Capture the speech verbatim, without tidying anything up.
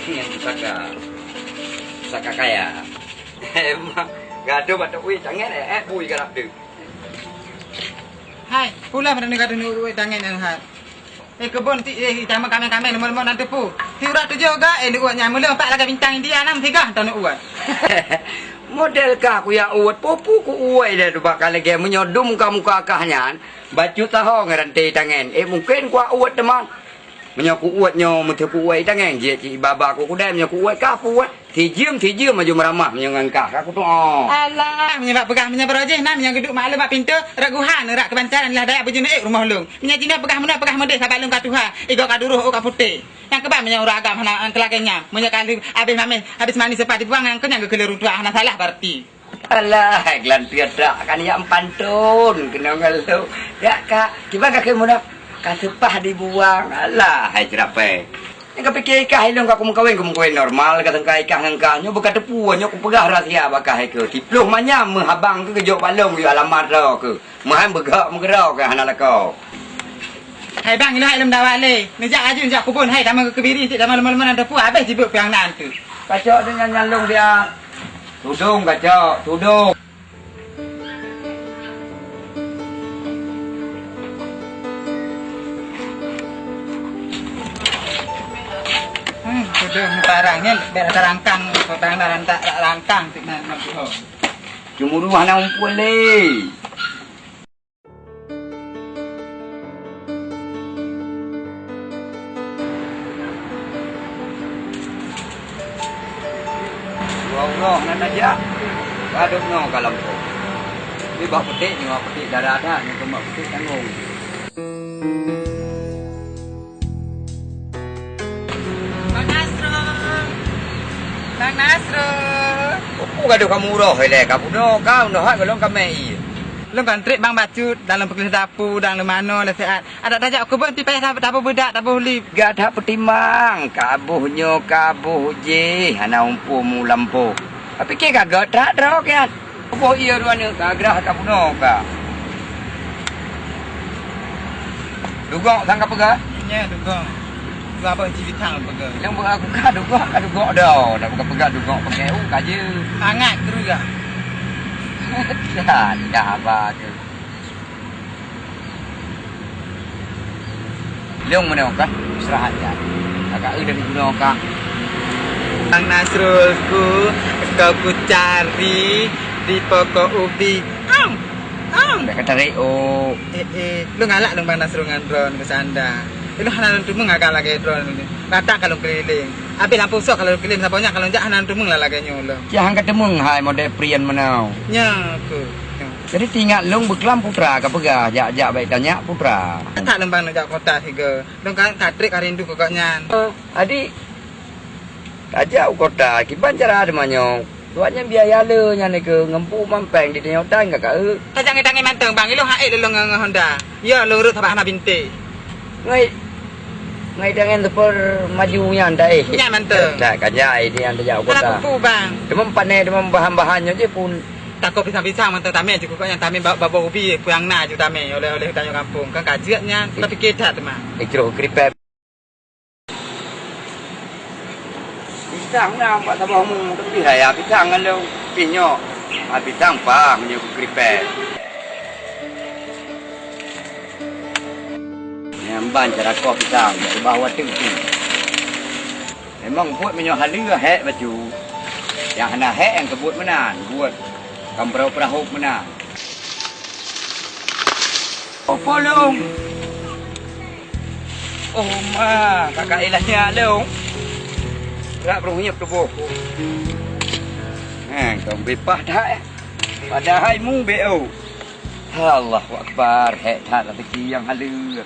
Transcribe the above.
Nyan pusaka. Pusaka kaya. Emang gadoh bak tok wéh tangen, eh, eh, bui galak deuh. Hai, pula pada gadoh tok wéh tangen, eh, hai. Eh, keubon ti, eh, tama kamé-kamé, lemon-lemon dan tepu. Ti urat tujoh ga, eh, diuet nyan. Meuleumpat lagèe bintang India, nam tiga, tanu uet. Model ka kuyak uet, pupu ku uet dah tu bakal lagèe meunyoe dum ka muka kah nyan, bacut taho ngon ranté tangen. Eh, mungken kuyak uet teuma. Meunyoe ku uet nyoe, meuteupeu uet tangen, jeuet cit iba-ba ku kudai, meunyoe ku uet ka puet. Sijeuem-sijeuem aju meuramah meunyoe ngon kah, ka kutu'oh. Alah, meunyoe bak peugah meunyoe baroe jih na, meunyoe geuduek maklum bak pintoe, rot guha neurak keubancaran lah daya bujur neuék rumoh lôn. Meunyoe jinoe peugah meunoe, peugah meudeh, saban lôn ka tuha, igoe ka duroh, ôk ka putéh. Nyang keuban meunyoe ureueng agam hana keu lagèe nyan, meunyoe ka lheueh abéh mamèh, habis manis seupah dibuang, nyang keu nyan geukheun lôn tuha, hana salah beurati. Alah, hai geulanteue trak, kan yak meupanton keunoe ngon lôn. Yak ka, kiban ka kheun meunoe, ka seupah dibuang. Alah, hai ceurapée. Nyang ka pike ikah ilong ka kumeukawen, kumeukawen normal, ka sengka ikah ngon kah. Nyoe beuka teupeu, nyoe kupeugah rahsia bak kah keu. Siploh manyam meuhabang keu geujok bak lôn, geuyue alamat droe keu. Meuhan beugok meugeuro keu hana lakoe. Hai bang, ilong hai lom dawa lé. Neujak laju, neujak kubon, hai tamong keu keubiri, cit tamong lemon-lemon nyang teupeu, habéh jibeuet piang nan tu. Kacok deungon nyang lôn dia. Tudong kacok, tudong. Hmm, tudong parang nyan, biar ada rangkang, potang dan tak rangkang, tik nan, nan, oh. Cemburu hana mumpul lé. Dua uroe hana tajak, padub nyoe ka lampôh. Tapi bak putéh nyoe, putéh dara that, nyoe keumat putéh tanggong. Bang Nasrul! Bang Nasrul! Peue gadoh kamu uroe ilèe, ka bunoe ka, bunoe hat golom ka mé ié. Lôn kan trép bang bacut, dan lôn peugleh dapu, dan lôn manoe lé siat. Adak tajak u keubon pih payah taboh beudak, taboh lip. Gata peutimang, ka boh nyoe, ka boh jéh, hana muphom u lampôh. Tapike ka gèt that droe kian. Boh ié dua neuk ka grah ka bunoe ka. Dugok sang ka peugah? Nya dugok. Dua boh ci bithang peugah. Nyang peugah aku ka dugok, ka dugok dah. Dah peugah-peugah dugok pakai u ka je. Hangat keu dah. Dah, dah haba tu. Lôn meunoe kah, istirahat nyan. Agak eu dari gunong kah. Bang Nasrulku, kau kucari di pokok ubi. Am! Am! Dak katarik, oh. Eh, eh, lôn galak lôn Bang Nasrul ngon droeneuh keu sanda. Lôn hana lôn teumeung agam lagèe droeneuh. Rata ka lôn keulileng. Abéh lampôh soe ka lôn keulileng, saboh nyan ka lôn jak hana lôn teumeung lagèe nyoe lôn. Cah han ka teumeung hai model prian meunoe. Nya, aku. Jadi teuingat lôn beuklam putra ka peugah, jak-jak bèk tanyak putra. That lôn ban jak kota sigoe. Lôn ka, ka trép ka rindu keu gobnyan. Adik, tajak u kota, kiban cara teuma nyoe? Gobnyan biaya le nyan nikeue, ngeumpu mampeng di tanyoe tan ka kaeu. Tajak ngon tangai mantong, Bang. Ilôn ha'ék lôn ngon, ngon Honda. Yo, lôn rot sabab hana bintéh. Ngai, ngai tangen super maju nyan dah, eh. Nyan mantong. Tak, kan ya, ini yang tajak u kota. Salah kupu, Bang. Teuma pane, teuma bahan-bahan nyoe je pun. Takot pisang-pisang mantong tamè, cukup nyan tamè ba-, babah ubi, pulang na ju tamè, oleh-oleh tanyoe kampung. Kan ka jeuet nyan, tapi pike that teuma. Icroh keripik. Pisang na bak saboh mu, tapi raya pisang ngon lôn. Pih nyoe, ah, pisang pah meunyoe keripik. Nyang ban cara koh pisang, bak ubah watèe tu. Memang buet meunyoe haleue hék bacut. Nyang hana hék nyang keubuet meunan, buet kamprau peurahôk meunan. Oh, polong. Oh, ma, kakak ilah nyak long. Rak beureunyep tuboh. Ha, kau bepah that, eh. Padahai mu beu. Allahu Akbar, hék that rezeki nyang haleue.